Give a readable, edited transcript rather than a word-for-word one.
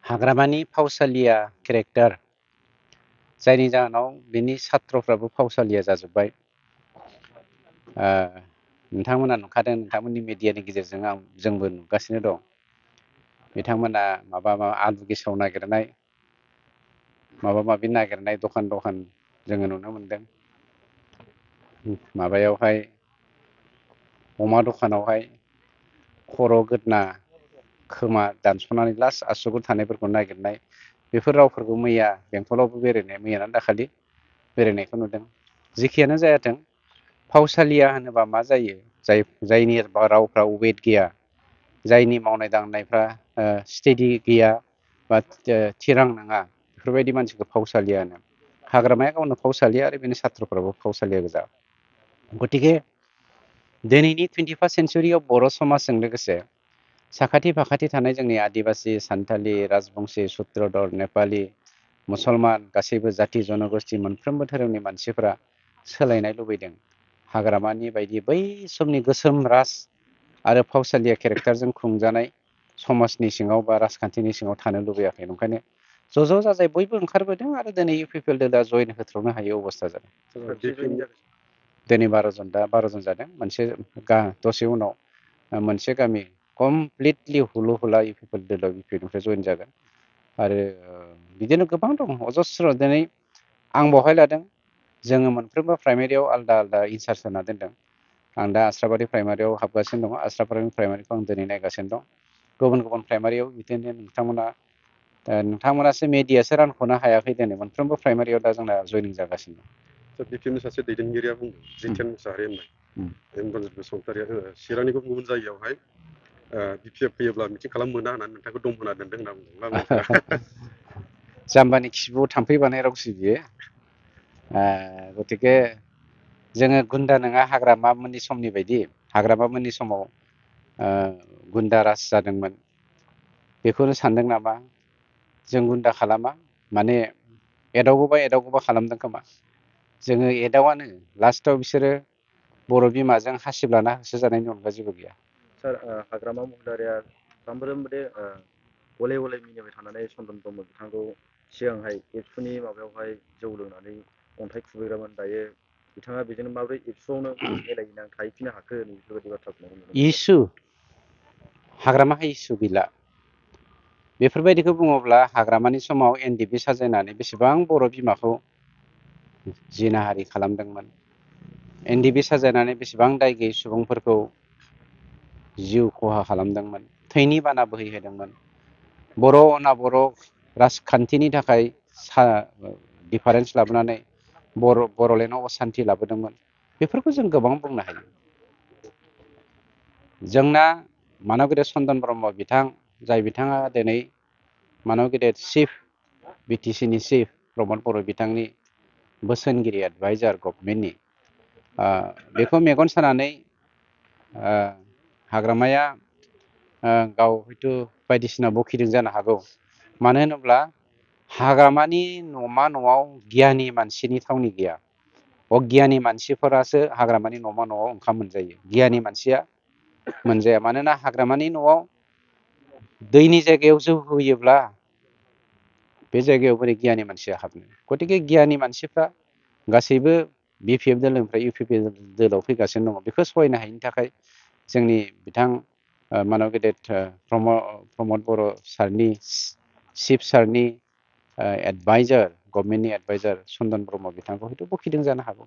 हाग्रामानि फावसालिया केरेक्टार जायनि जाहोनाव बिनि सात्रफ्राबो फावसालिया जाजोब्बाय। नोंथांमोना नुखादों, नोंथांमोननि मिडियानि गेजेरजों जोंबो नुगासिनो दं। बिथांमोना माबा आलु गेसाव नागिरनाय, माबा माबि नागिरनाय दखान जोङो नुनो मोनदों। माबायावहाय अमा दखानावहाय खर' गोदना खोमा दानस'नानै लास्ट आसुगुर थानायफोरखौ नागिरनाय, बेफोर रावफोरखौ मैया बेंटलावबो मैयाना दाखालि बेरायनायखौ नुदों। जेखियानो जायाथों, फावसालिया होनोबा मा जायो, जायनि रावफ्रा वेट गैया, जायनि मावनाय दांनायफ्रा स्टेडि गैया बा थिरां नङा, बेफोरबायदि मानसिखौ फावसालिया होनो। हाग्रामाया गावनो फावसालिया आरो बेनि सात्रफ्राबो फावसालिया गोजा। गतिके दिनैनि 21st सेन्सुरियाव बर' समाजजों लोगोसे साखाथि फाखाथि थानाय जोंनि आदिबासि, सान्थालि, राजबंसि, सुत्रधर, नेपालि, मुसलमान, गासैबो जाथि जनगोष्ठि मोनफ्रोमबो धोरोमनि मानसिफोरा सोलायनाय लुबैदों। हाग्रामानि बायदि बै समनि गोसोम राज आरो फावसालिया केरेक्टारजों खुंजानाय समाजनि सिङाव बा राजखान्थिनि सिङाव थानो लुबैयाखै। ओंखायनो ज' जाजाय बयबो ओंखारबोदों आरो दिनै इउपिपिएल दलआ जयन होथ्र'नो हायै अबस्था जादों। दिनै 12 जन जादों। मोनसे दसे उनाव मोनसे गामि कमप्लिटलि हुलु हुला इउपिपिएल दलआ इउपिपिएलनिफ्राय जयन जागोन। आरो बिदिनो गोबां दं, अजस्र'। दिनै आं बहाय लादों, जोङो मोनफ्रोमबो प्राइमारियाव आलदा आलदा इनसार्ज होना दोनदों। आं दा आस्राबारि प्राइमारियाव हाबगासिनो दङ। आस्राबारि प्राइमारिखौ आं दिनै नायगासिनो दं। गुबुन प्राइमारियाव बिदिनो नोंथांमोनासो मेडियासो रानख'नो हायाखै। दिनै मोनफ्रोमबो प्राइमारियाव दा जोंना जयनिं जागासिनो दं। बिपिएलनि सासे दैदेनगिरिया बुंदों, जितेन मुसाहारि होननाय रन्जित बसुमतारिया चिरांनि गुबुन जायगायावहाय बिपिएफ फैयोब्ला मिटिं खालामनो मोना होननानै नोंथांखौ दम होना दोनदों होनना बुंदों। जाम्बानि खिबुआव थाम्फै बानाय रावसो बियो। गतिके जोङो गुन्दा नङा हाग्रामामोननि समनि बायदि। हाग्रामामोननि समाव गुन्दा राज जादोंमोन, बेखौनो सानदों नामा? जों गुन्दा खालामा, माने एदावगौबा खालामदों खोमा। जोङो एदावानो, लास्टआव बिसोरो बर' बिमाजों हासिब लाना होसो जानायनि अनगा जेबो गैया। सार, हाग्रामा महिलारिया सामफ्रोमबो गले गले मिनिबाय थानानै चन्दन ब्रह्म बिथांखौ सिगांहाय एबसुनि माबायावहाय जौ लोंनानै अन्थाइ खुबैग्रामोन, दायो बिथाङा बेजोंनो माबोरै एबसुआवनो मिलायनानै थाहैफिननो हाखो, बेफोरबायदि बाथ्राखौ इसु हाग्रामाहा इसु गैला। बेफोरबायदिखौ बुङोब्ला हाग्रामानि समाव एनडिपि साजायनानै बेसेबां बर' बिमाखौ जिनाहारि खालामदोंमोन, एनडिपि साजायनानै बेसेबां दाय गैयै सुबुंफोरखौ जिउ खहा खालामदोंमोन, थैनि बाना बोहैहोदोंमोन, बर' अना-बर' राजखान्थिनि थाखाय डिफारेन्स लाबोनानै बर'लेण्डआव असान्थि लाबोदोंमोन। बेफोरखौ जों गोबां बुंनो हायो। जोंना मानब गेदेर चन्दन ब्रह्म बिथां, जाय बिथाङा दिनै मानब गेदेर चिफ, बिटिसिनि चिफ प्रमद बर' बिथांनि बोसोनगिरि, एडभाइजार गभर्नमेन्टनि, बेखौ मेगन सानानै हाग्रामाया गाव हयथ' बायदिसिना बखिदों जानो हागौ। मानो होनोब्ला हाग्रामानि न'मा न'आव गियानि मानसिनि थावनि गैया। अगियानि मानसिफोरासो हाग्रामानि न'मा न'आव ओंखाम मोनजायो, गियानि मानसिया मोनजाया। मानोना हाग्रामानि न'आव दैनि जायगायाव जौ होयोब्ला बे जायगायाव बोरै गियानि मानसिया हाबनो? गतिके गियानि मानसिफ्रा गासैबो बिपिएफ दोलोनिफ्राय इउपिपिएल दोलोआव फैगासिनो दङ। बेखौ सहायनो हायिनि थाखाय जोंनि बिथां मानब गेदेर प्रमद बर' सारनि, चिफ सारनि एडभाइजार, गभर्नमेन्टनि एडभाइजार चन्दन ब्रह्म बिथांखौ हयथ' बखिदों जानो हागौ।